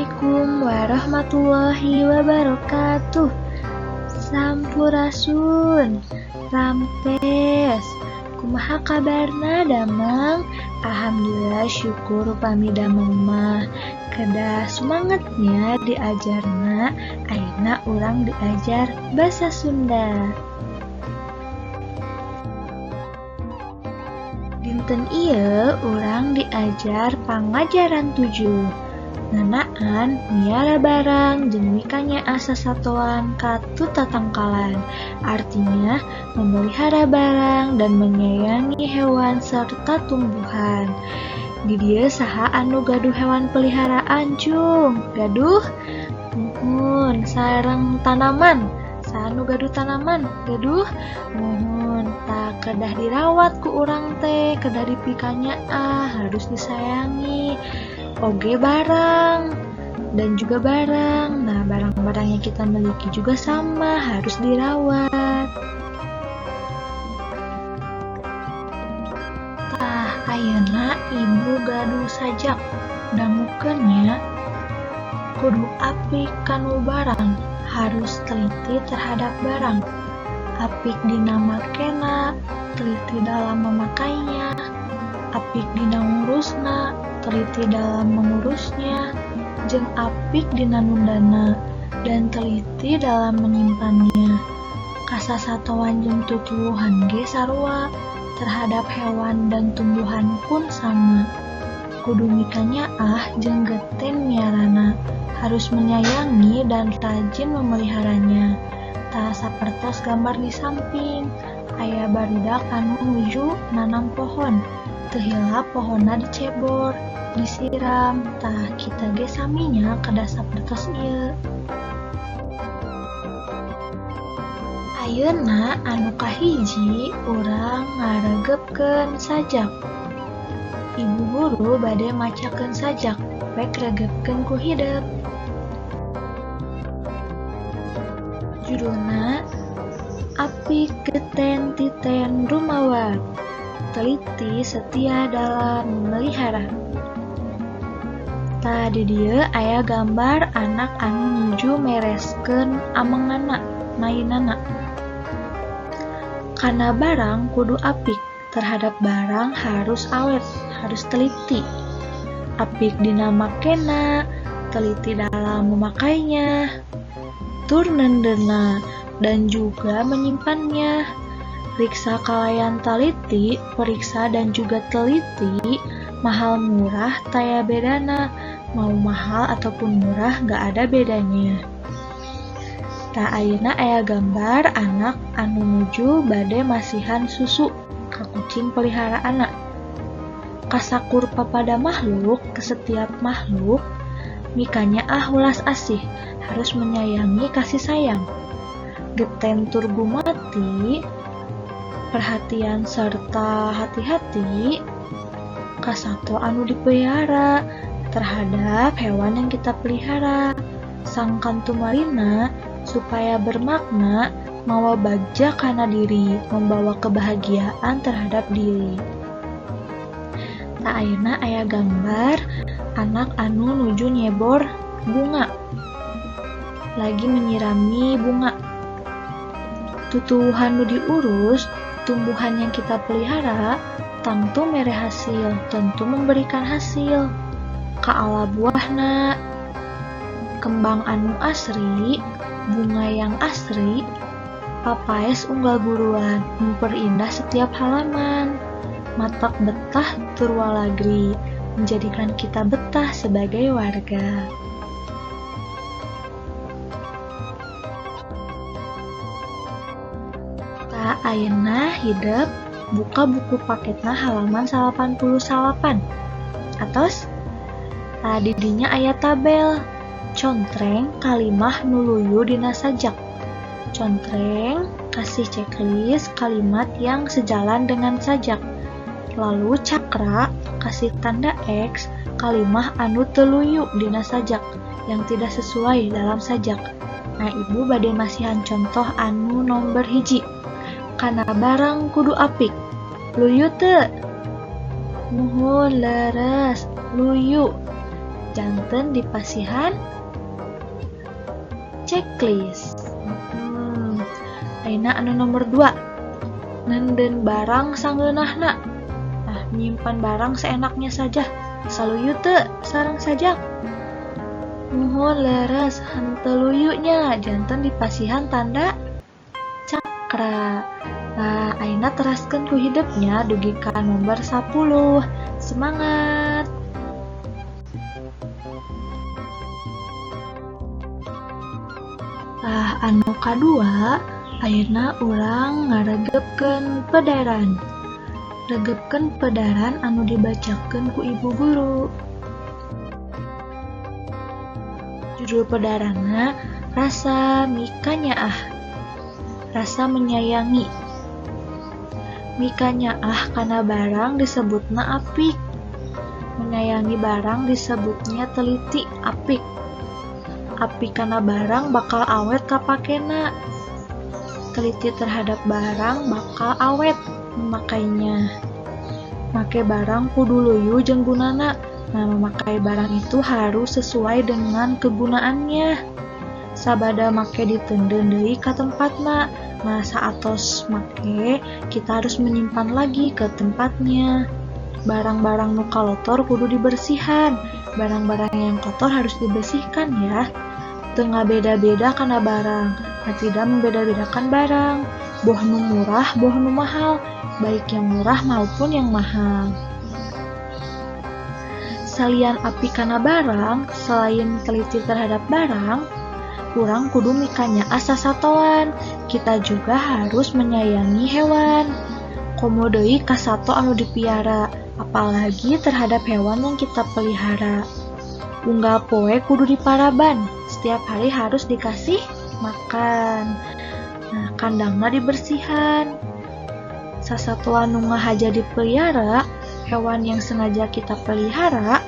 Assalamualaikum warahmatullahi wabarakatuh. Sampurasun, rampes. Kumaha kabarna damang? Alhamdulillah syukur upami damang mah. Kedah semangatnya diajarna, ayeuna urang diajar basa Sunda. Dinten ieu urang diajar pangajaran 7. Ngeunaan miara barang jeung mikanyaah sasatoan ka tutatangkalan. Artinya memelihara barang dan menyayangi hewan serta tumbuhan. Di dieu saha anu gaduh hewan peliharaan cung? Gaduh? Muhun. Sareng tanaman. Saha anu gaduh tanaman? Gaduh? Muhun. Tah kedah dirawat ku urang teh, kedah dipikanyaah, harus disayangi. Oge barang dan juga barang. Nah, barang-barang yang kita miliki juga sama, harus dirawat. Tah, ayeuna ibu gaduh sajak. Dangukeun nya. Kudu apik kanu barang, harus teliti terhadap barang. Apik dina makena, teliti dalam memakainya. Apik dina ngurusna, teliti dalam mengurusnya, jeung apik dina nundana, dan teliti dalam menyimpannya. Kasasatoan jeung tutuwuhan ge sarua, terhadap hewan dan tumbuhan pun sama. Kudu mikanyaah jeung geten miarana, harus menyayangi dan rajin memeliharanya. Tah sapertos gambar di samping, aya barudak anu nuju nanam pohon. Teu hilap pohonna dicebor, disiram. Tah kita ge saminya kedah sapertos ieu. Ayeuna anu kahiji urang ngaregepkeun sajak. Ibu guru bade macakeun sajak, rek regepkeun ku hidep. Judulna Apik Geten Titen Rumawa. Teliti setia dalam memelihara. Tah di dieu aya gambar anak anu nuju mereskeun amenganna, mainanna. Kana barang kudu apik, terhadap barang harus awet, harus teliti. Apik dina makena, teliti dalam memakainya. Tur nendeuna dan juga menyimpannya. Riksa kalayan taliti, periksa dan juga teliti, mahal murah taya bedana, mau mahal ataupun murah gak ada bedanya. Tah ayeuna aya gambar anak anu nuju bade masihan susu ka kucing peliharaanna. Kasakur papada makhluk, ke setiap makhluk, mikanyaah welas asih, harus menyayangi kasih sayang. Geten tur gumati, perhatian serta hati-hati kasato anu dipelihara terhadap hewan yang kita pelihara. Sangkan tumarina supaya bermakna mawa bagja kana diri, membawa kebahagiaan terhadap diri. Tah ayeuna aya gambar anak anu nuju nyebor bunga, lagi menyirami bunga. Tutuwuhan nu diurus, tumbuhan yang kita pelihara, tangtu mere hasil, tentu memberikan hasil. Kaala buahna, kembang anu asri, bunga yang asri, papaes unggal buruan, memperindah setiap halaman. Matak betah tur walagri, menjadikan kita betah sebagai warga. Tah ayeuna hidep buka buku paketna halaman 89. Atos tah di dinya aya tabel contreng kalimah nu luyu dina sajak. Contreng kasih checklist kalimat yang sejalan dengan sajak. Lalu cakra kasih tanda X kalimah anu teu luyu dina sajak yang tidak sesuai dalam sajak. Nah, ibu bade masihan contoh anu nomor 1. Kana barang kudu apik. Luyu teu? Muhun leres, luyu. Janten dipasihan checklist. Ayeuna anu nomor 2, nenden barang sangeunahna. Nah, menyimpan barang seenaknya saja. Saluyu teu sareng sajak? Muhun leres henteu luyu nya, janten dipasihan tanda cakra. Nah, ayeuna teraskeun ku hidepnya dugi ka nomor 10. Semangat. Tah anu kadua, ayeuna urang ngaregepkeun pedaran. Regepkeun pedaran anu dibacakeun ku ibu guru. Judul pedaranna Rasa Mikanyaah. Rasa menyayangi. Mikanyaah kana barang disebutna apik. Menyayangi barang disebutnya teliti, apik. Apik kana barang bakal awet kapakena. Teliti terhadap barang bakal awet memakainya. Make barang kudu luyu jeung gunana. Nah, memakai barang itu harus sesuai dengan kegunaannya. Sabada make diteundeun deui ka tempatna. Nah, saatos make kita harus menyimpan lagi ke tempatnya. Barang-barang nu kalotor kudu dibersihan. Barang-barang yang kotor harus dibersihkan ya. Teu ngabeda-beda kana barang. Nah, tidak membeda-bedakan barang. Boh nu murah, boh nu mahal, baik yang murah maupun yang mahal. Salian apik kana barang, selain teliti terhadap barang, urang kudu mikanyaah sasatoan. Kita juga harus menyayangi hewan. Komo deui ka sato anu dipiara, apalagi terhadap hewan yang kita pelihara. Unggal poe kudu diparaban, setiap hari harus dikasih makan. Nah, kandangna dibersihan. Sasatoan nu ngahaja dipelihara, hewan yang sengaja kita pelihara,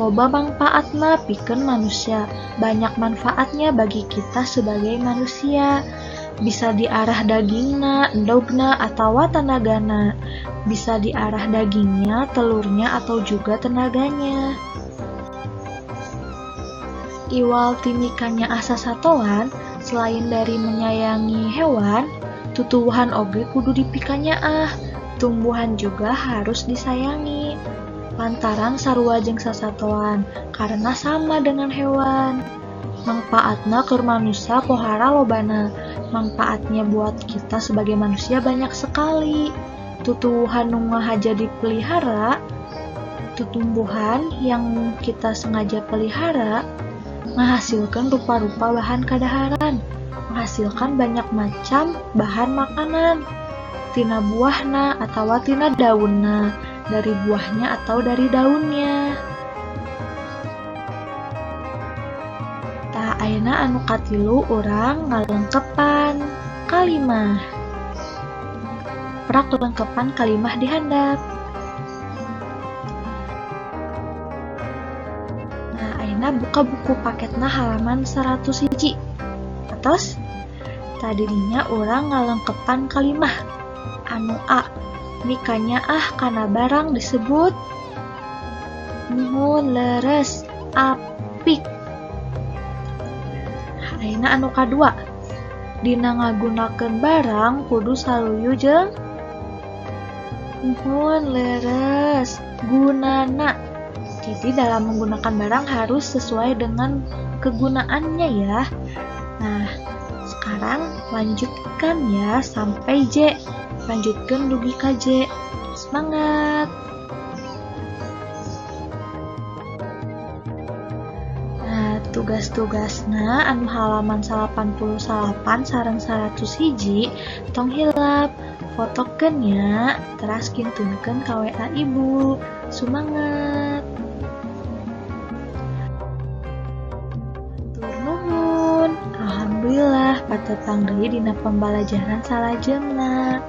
loba mangpaatna pikeun manusia. Banyak manfaatnya bagi kita sebagai manusia. Bisa diarah dagingna, endogna, atawa tenagana. Bisa diarah dagingnya, telurnya, atau juga tenaganya. Iwal ti mikanyaah sasatoan, selain dari menyayangi hewan, tutuwuhan oge kudu dipikanyaah. Tumbuhan juga harus disayangi. Lantaran sarua jeung sasatoan, karena sama dengan hewan. Mangpaatna keur manusia pohara lobana. Manfaatnya buat kita sebagai manusia banyak sekali. Tutuwuhan nu ngahaja dipelihara, tutumbuhan yang kita sengaja pelihara, menghasilkan rupa-rupa bahan kadaharan, menghasilkan banyak macam bahan makanan. Tina buahna atawa tina daunna, dari buahnya atau dari daunnya. Tah ayeuna anu katilu urang ngalengkepan kalimah. Prak lengkepan kalimah di handap. Nah, ayeuna buka buku paketna halaman 101. Atos tadinya urang ngalengkepan kalimah. Anu A, mikanyaah kana barang disebut nuhun leres apik. Ayeuna anu kadua, dina ngagunakeun barang kudu saluyu jeung nuhun leres gunana. Jadi dalam menggunakan barang harus sesuai dengan kegunaannya ya. Nah, sekarang lanjutkan ya sampai J. Lanjutkan dugi ka J. Semangat. Nah, tugas-tugasna anu halaman 88 sareng 101 tong hilap fotokeun nya, teras kintunkeun ka WA ibu. Semangat. Hatur nuhun. Alhamdulillah patepang deui dina pembelajaran salajengna.